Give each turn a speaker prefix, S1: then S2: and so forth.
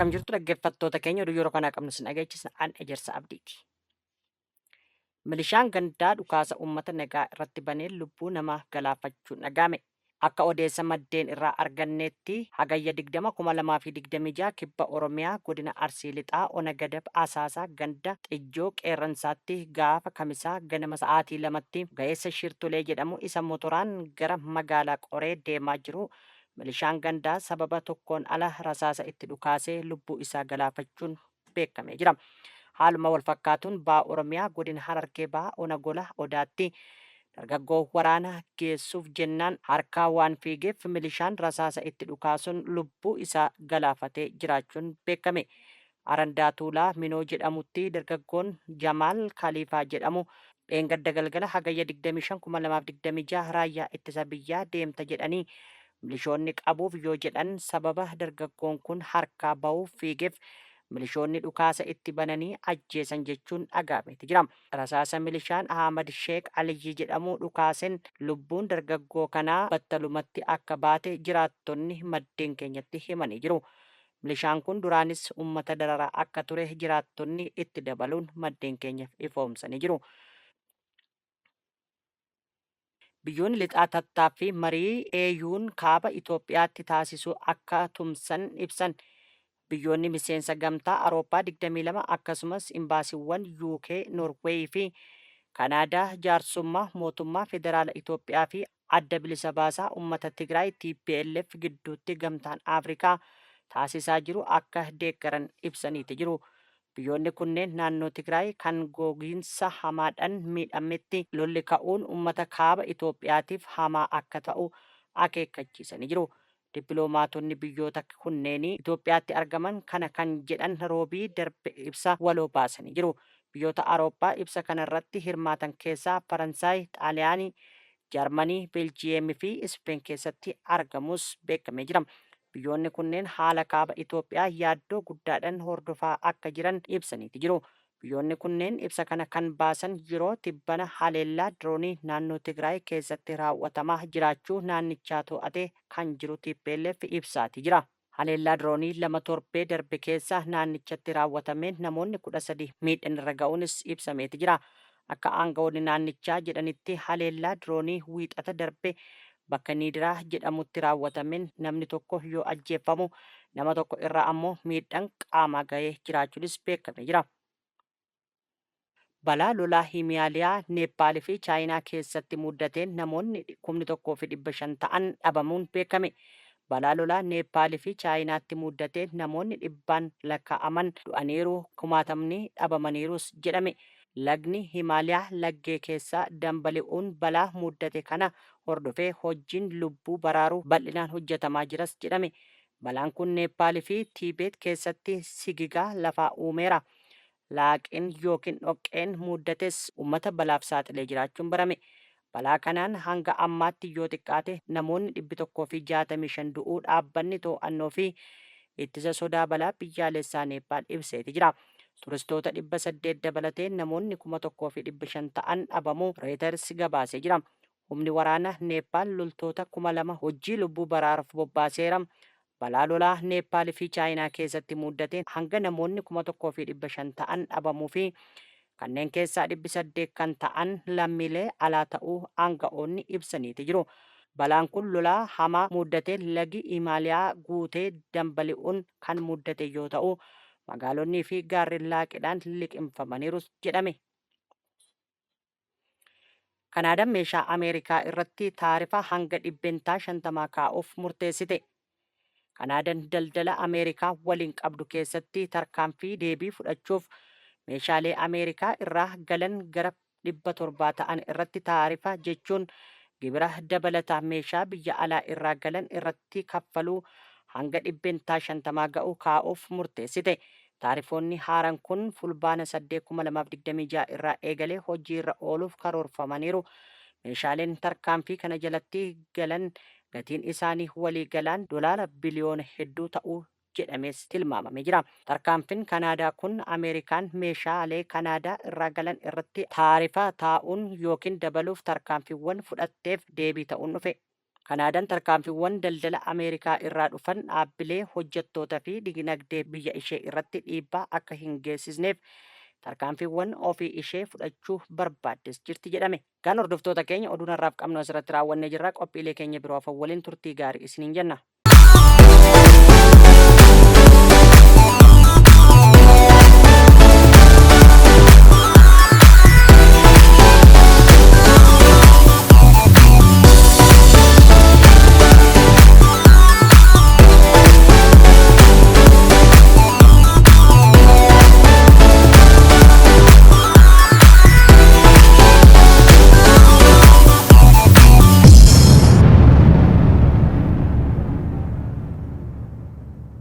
S1: Akkam jirtu dhaggeeffattoota keenya, oduu yeroo kanaa qabnu sin dhageechisna, an Ejersa Abdiiti. Milishaan gandaa dhukaasa uummata nagaa irratti banee lubbuu namaa galaafachuun dhaga'ame. Akka odeessa maddeen irraa arganneetti Hagayya 20, 2026 Kibba Oromiyaa godina Arsii Lixaa ona Gadab Asaasaa ganda Xijjoo Qeerransaatti gaafa Kamisaa ganama sa'aatii 2tti ga'eessa Shirtolee jedhamu isa motoraan gara magaalaa Qoree deemaa jiru milishaan gandaa sababa tokkoon ala rasaasa itti dhukaasee lubbuu isaa galaafachuun beekamee jira. Haaluma walfakkaatuun Baha Oromiyaa godina Harargee Bahaa ona Gola Odaatti dargaggoo waraana geessuuf jennaan harkaa waan fiigeef milishaan rasaasa itti dhukaasuun lubbuu isaa galaafatee jiraachuun beekame. Arandaa Tuulaa Minoo jedhamutti dargaggoon Jamaal Kaliifaa jedhamu dheengadda galgala Hagayya 25, 2026 raayyaa ittisa biyyaa deemta jedhanii milishoonni qabuuf yoo jedhan sababa dargaggoon kun harkaa bahuuf fiigeef milishoonni dhukaasa itti bananii ajjeesan jechuun dhaga'ameeti jira. Rasaasa milishaan Ahmad Sheek Aliyyii jedhamu dhukaaseen lubbuun dargaggoo kanaa battalumatti akka baate jiraattonni maddeen keenyatti himanii jiru. Milishaan kun duraanis uummata dararaa akka ture jiraattonni itti dabaluun maddeen keenyaaf ifoomsanii jiru. Biyyoonni lixaa tattaaffii marii AU'n kaaba Itoophiyaatti taasisuu akka tumsan ibsan. Biyyoonni miseensa gamtaa Awurooppaa 22 akkasumas imbaasiiwwan UK, Noorweey fi Kanaadaa jaarsummaa mootummaa federaala Itoophiyaa fi Adda Bilisa Baasaa Ummata Tigraay tplf gidduutti Gamtaan Afrikaa taasisaa jiru akka deeggaran ibsaniiti jiru. Biyyoonni kunneen naannoo Tigraay kan gogiinsa hamaadhan miidhametti lolli ka'uun ummata kaaba Itoophiyaatiif hamaa akka ta'u akeekkachiisanii jiru. Dippiloomaatonni biyyoota kunneenii Itoophiyaatti argaman kana kan jedhan Roobii darbe ibsa waloo baasanii jiru. Biyyoota Awurooppaa ibsa kanarratti hirmaatan keessaa Faransaay, Xaaliyaanii, Jarmanii, Beeljiyeem fi Ispeen keessatti argamuus beekamee jira. Biyyoonni kunneen haala kaaba Itoophiyaa yaaddoo guddaadhan hordofaa akka jiran ibsaniiti jiru. Biyyoonni kunneen ibsa kana kan baasan yeroo tibbana haleellaa diroonii naannoo Tigraay keessatti raawwatamaa jiraachuu naannichaa to'atee kan jiru tplf ibsaati jira. Haleellaa diroonii 2 torbee darbe keessa naannichatti raawwatameen namoonni 13 miidhan irra ga'uunis ibsameeti jira. Akka aanga'oonni naannichaa jedhanitti haleellaa diroonii Wiixata darbe bakka Niidiraa jedhamutti raawwatameen namni tokko yoo ajjeeffamu nama tokko irra ammoo miidhan qaamaa gahee jiraachuunis beekamee jira. Balaa lolaa Himiyaaliyaa, Neeppaal fi Chaayinaa keessatti muddateen namoonni 1,500 ta'an dhabamuun beekame. Balaa lolaa Neeppaal fi Chaayinaatti muddateen namoonni dhibbaan lakkaa'aman du'aniiru, kumaatamni dhabamaniirus jedhame. Lagni Himaaliyaa laggee keessa dambali'uun balaa muddate kana hordofee hojjiin lubbuu baraaruu bal'inaan hojjetamaa jiras jedhame. Balaan kun Neeppaal fi Tiibeet keessatti sigigaa lafaa uumeera. Laaqin ykn dhoqqeen muuddates ummata balaaf saaxilee jiraachuun barame. Balaa kanaan hanga ammaatti yoo xiqqaate namoonni 165 du'uu dhaabbanni too'annoo fi ittisa sodaa balaa biyyaalessaa Neeppaal ibseeti jira. Turistoota 800 dabalatee namoonni 1,500 ta'an dhabamuu Reuters gabaasee jira. Humni waraana Neeppaal loltoota 2,000 hojii lubbuu baraaruuf bobbaaseera. Balaa lolaa Neeppaal fi Chaayinaa keessatti muuddateen hanga namoonni 1,500 ta'an dhabamuu fi kanneen keessaa 800 kan ta'an lammiilee alaa ta'uu aanga'oonni ibsaniiti jiru. Balaan kun lolaa hamaa muuddateen lagi Himaaliyaa guutee dambali'uun kan muddate yoo ta'u, magaalonnii fi gaarren laaqidhaan liqimfamaniirus jedhame. Kanaadaan meeshaa Ameerikaa irratti taarifa hanga dhibbentaa 50 kaa'uuf murteessite. Kanaadan daldala Ameerikaa waliin qabdu keessatti tarkaanfii deebii fudhachuuf meeshaalee Ameerikaa irraa galan gara 700 ta'an irratti taarifa jechuun gibira dabalataa meeshaa biyya alaa irraa galan irratti kaffaluu hanga dhibbentaa 50 ga'u kaa'uuf murteessite. Taarifoonni haaran kun Fulbaana 8, 2026 irraa eegalee hojiirra ooluuf karoorfamaniiru. Meeshaaleen tarkaanfii kana jalatti galan gatiin isaanii waliigalaan dolaara biliyoona hedduu ta'uu jedhamees tilmaamamee jira. Tarkaanfin Kanaadaa kun Ameerikaan meeshaalee Kanaadaa irraa galan irratti taarifa taa'uun ykn dabaluuf tarkaanfiiwwan fudhatteef deebii ta'uun dhufe. Kanaadaan tarkaanfiiwwan daldala Ameerikaa irraa dhufan dhaabbilee hojjettoota fi dinagdee biyya ishee irratti dhiibbaa akka hin geessisneef tarkaanfiiwwan ofii ishee fudhachuu barbaaddes jirti jedhame. Egaan hordoftoota keenya, oduun har'aaf qabnu asirratti raawwannee jirra. Qophiilee keenya biroo hafan waliin turtii gaarii isiniin jenna.